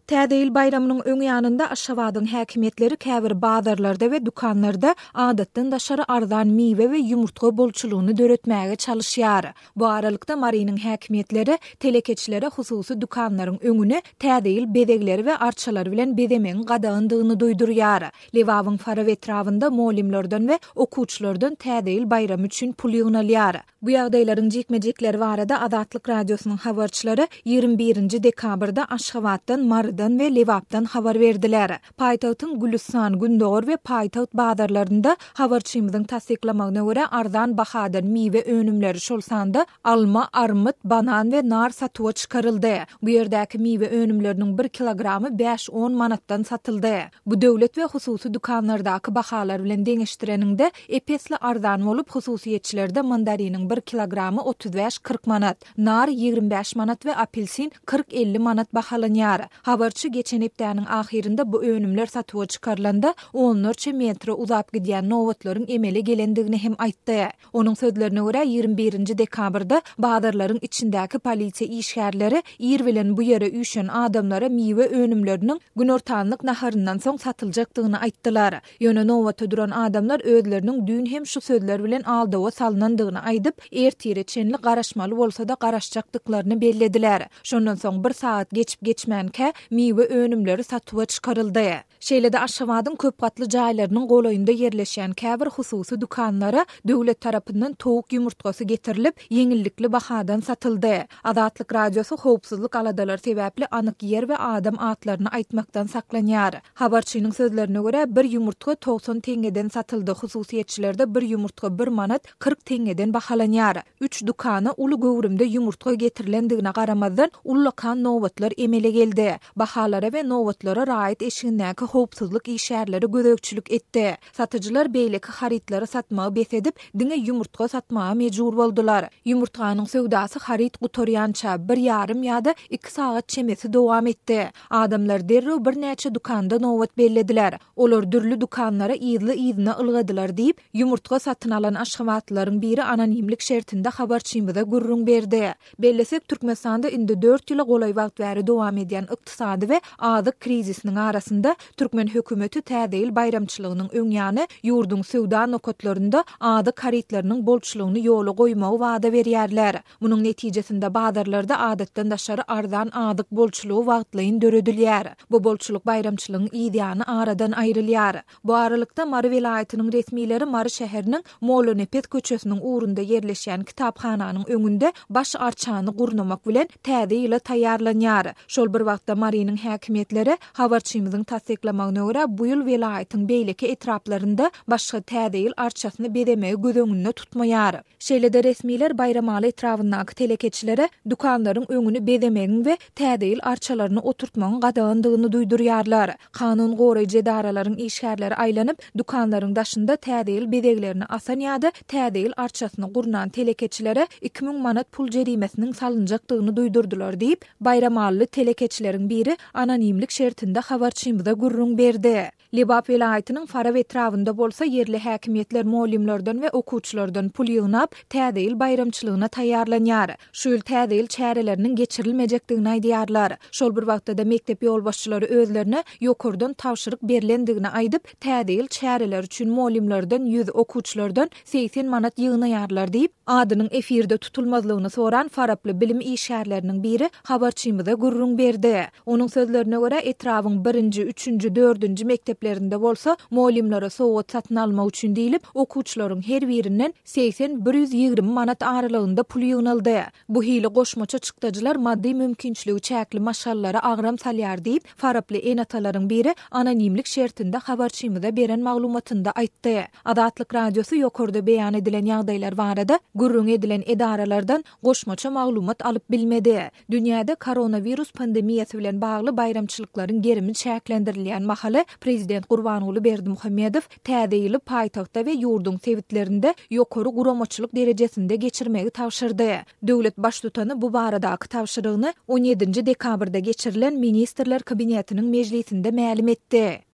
Täze ýyl baýramynyň öň ýanynda Aşgabadyň häkimiýetleri käbir bazarlarda we dükanlarda adatdan daşary arzan miwe we ýumurtga bolçulygyny döretmäge çalyşýar. Bu aralykda, Marynyň häkimiýetleri telekeçilere hususy dükanlaryň öňüni Täze ýyl bezegleri we arçalary bilen bezemegiň gadagandygyny duýdurýar. Lebabyň Farap etrabynda mugallymlardan we okuwçylardan Täze ýyl baýramy üçin pul ýygnalýar. Bu ýagdaýlaryň jikme-jikleri barada Azatlyk Radiosynyň habarçylary 21 nji dekabrda Aşgabatdan, Marydan we Lebapdan habar berdiler. Paýtagtyň Gülüstan, Gündogar we Paýtagt bazarlarynda, habarçymyzyň tassyklamagyna görä, arzan bahadan miwe önümleri, şol sanda alma, armyt, banan we nar satuwa çykaryldy. Bu ýerdäki miwe önümleriniň bir kilogramy bäş-on manatdan satyldy. Bu döwlet we hususy dükanlardaky bahalar bilen deňeşdireniňde, ep-esli arzan bolup, hususyýetçilerde mandariniň bir kilogramy 35-40 manat, nar 25 manat we apelsin 40-50 manat bahalanýar. Habarçy geçen hepdäniň ahyrynda bu önümler satuwa çykarylanda, onlarça metre uzap gidýän nobatlaryň emele gelendigini hem aýtdy. Onuň sözlerine görä, 21 nji dekabrda bazarlaryň içindäki polisiýa işgärleri ir bilen bu ýere üýşen adamlara miwe önümleriniň günortanlyk naharyndan soň satyljakdygyny aýtdylar. Ýöne nobata duran adamlar özleriniň düýn hem şu sözler bilen aldawa salnandygyny aýdyp, ertire çenli garaşmaly bolsa-da garaşjakdyklaryny bellediler. Şondan soň bir sagat geçip-geçmänkä miwe önümleri satuwa çykaryldy. Şeýle-de Aşgabadyň köp gatly jaýlarynyň golaýynda ýerleşýän käbir hususy dükanlara döwlet tarapyndan towuk ýumurtgasy getirilip, ýeňillikli bahadan satyldy. Azatlyk Radiosy howpsuzlyk aladalary sebäpli anyk ýer we adam atlaryny aýtmakdan saklanýar. Habarçynyň sözlerine görä, bir ýumurtga 90 teňňeden satyldy, hususyýetçilerde bir ýumurtga bir manat 40 teňňeden bahalanýar. Üç dükana uly göwrümde ýumurtga getirilendigine garamazdan, ullakan nobatlar emele geldi. Bahalara we nobatlara raýat eşigindäki howpsuzlyk işgärleri gözegçilik etdi. Satyjylar beýleki harytlary satmagy bes edip, diňe ýumurtga satmaga mejbur boldular. Ýumurtganyň söwdasy haryt gutarýança, bir ýarym ýa-da iki sagat çemesi dowam etdi. Adamlar derrew birnäçe dükanda nobat bellediler. Olar dürli dükanlara yzly-yzyna ylgadylar diýip, ýumurtga satyn alan aşgabatlylaryň biri anonimlik şertinde habarçymyza gürrüň berdi. Bellesek, Türkmenistanda indi dört ýyla golaý wagt bäri dowam edýän ykdysady we azyk krizisiniň arasynda, türkmen hökümeti Täze ýyl baýramçylygynyň öň ýany ýurduň söwda nokatlarynda azyk harytlarynyň bolçulygyny ýola goýmagy wada berýärler. Munuň netijesinde bazarlarda adatdan daşary arzan azyk bolçulygy wagtlaýyn döredilýär. Bu bolçulyk baýramçylygyň yz ýany aradan aýrylýar. Bu aralykda, Mary welaýatynyň resmileri Mary şäheriniň Mollanepes köçesiniň ugrunda ýerleşýän kitaphananyň öňünde baş arçany gurnamak bilen, Täze ýyla taýýarlanýar. Şol bir wagtda, Marynyň häkimiýetleri, habarçymyzyň tassyklamagyna görä, bu ýyl welaýatyň beýleki etraplarynda başga Täze ýyl arçasyny bezemegi göz öňünde tutmaýar. Şeýle-de resmiler Baýramaly etrabyndaky telekeçilere dükanlaryň öňüni bezemegiň we Täze ýyl arçalaryny oturtmagyň gadagandygyny duýdurýarlar. Kanun goraýjy edaralaryň işgärleri aýlanyp, dükanlaryň daşynda Täze ýyl bezeglerini asan ýa-da Täze ýyl arçasyny gurnan telekeçilere 2000 manat pul jerimesiniň salynjakdygyny duýdurdylar diýip, baýramalyly telekeçileriň biri anonimlik şertinde habarçymyza gürrüň berdi. Lebap welaýatynyň Farap etrabynda bolsa ýerli häkimiýetler mugallymlardan we okuwçylardan pul ýygnap, Täze ýyl baýramçylygyna taýýarlanýar. Şu ýyl Täze ýyl çäreleriniň geçirilmejekdigini aýdýarlar. Şol bir wagtda-da mekdep ýolbaşçylary özlerine ýokardan tabşyryk berlendigini aýdyp, Täze ýyl çäreleri üçin mugallymlardan ýüz, okuwçylardan 80 manat ýygnaýarlar diýip, adynyň efirde tutulmazlygyny soran faraply bilim işgärleriniň biri habarçymyza gürrüň berdi. Onuň sözlerine görä, etrabyň birinji, üçünji, dördünji mekdeplerinde bolsa mugallymlara sowgat satyn almak üçin diýlip, okuwçylaryň her birinden segsen, 120 manat aralygynda pul ýygnaldy. Bu hili goşmaça çykdajylar maddy mümkinçiligi çäkli maşgalalara agram salýar diýip, faraply ene-atalaryň biri anonimlik şertinde habarçymyza beren maglumatynda aýtdy. Azatlyk Radiosy ýokarda beýan edilen ýagdaýlar barada gürrüň edilen edaralardan goşmaça maglumat alyp bilmedi. Dünýäde koronawirus pandemiýasy bilen bagly baýramçylyklaryň gerimi çäklendirilýän mahaly, prezident Gurbanguly Berdimuhamedow Täze ýyly paýtagtda we ýurduň sebitlerinde ýokary guramaçylyk derejesinde geçirmegi tabşyrdy. Döwlet Baştutany bu baradaky tabşyrygyny on ýedinji dekabrda geçirilen Ministrler Kabinetiniň mejlisinde mälim etdi.